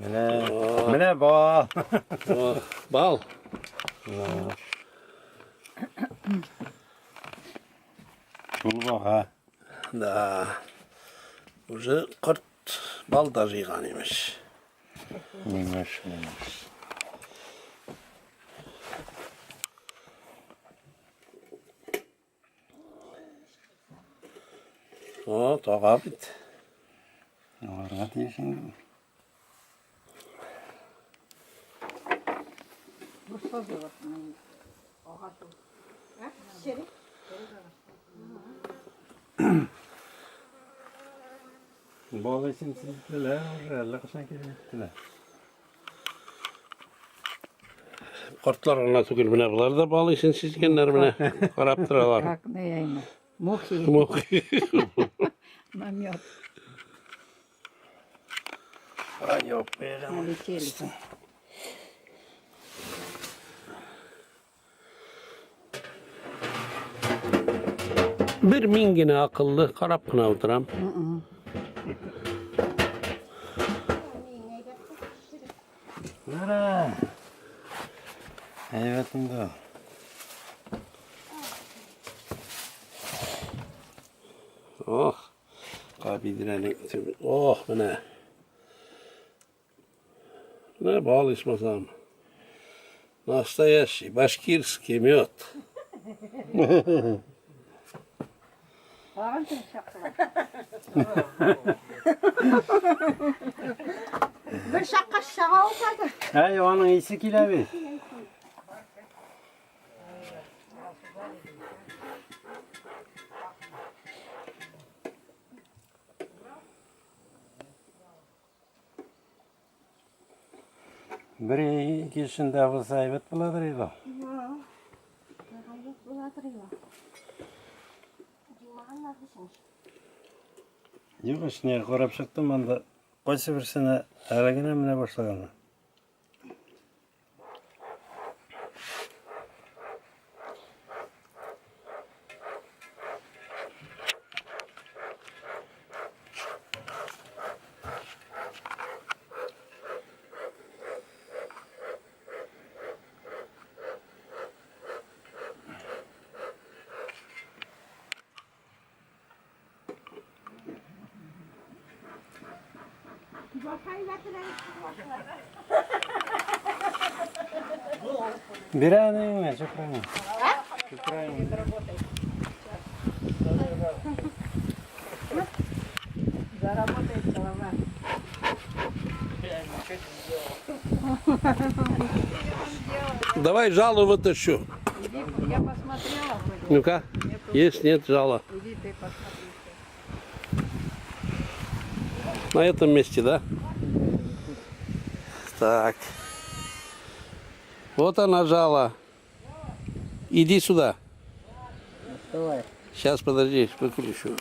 Менә, менә бал. Бал. Шул бага. Да. Уже корт бал да җыйган имеш. Имеш, имеш. О, тага бит. Аларга тиеш инде. Бал исен сизделәр уже, әллә кайчан килеп җиттеләр. Кортлар гына түгел, менә болар да бал исен сизгәннәр менә. Карап торалар. Как наверное. Мухи Мухи. на мед налетели. Бер мин генә акыллы карап кына утырам. Ура! Әйбәт инде. Ох, кабидрәнең төбе. Ох, менә. Менә бал ичмасам. Настоящий башкирский мед. Тагын кем чактылар? Бер чакка чага ул хәзер. Әй, аның исе килә бит. Бер ике эшендә булса әйбәт буладыр иде. Әйбәт буладыр иде. Җыймаганнар дисең. Юк, эшне карап чыктым анда. Кайсы берсенә әле генә менә башлаганнар. Бирә аны, чүпрәне. Чүпрәне. Заработает голова. Давай жалу вытащу. Иди, я посмотрела вроде. Ну-ка. Есть, нет жала. Иди ты посмотри. На этом месте, да? Так. Вот она жала. Иди сюда. Давай. Сейчас, подожди, выключу.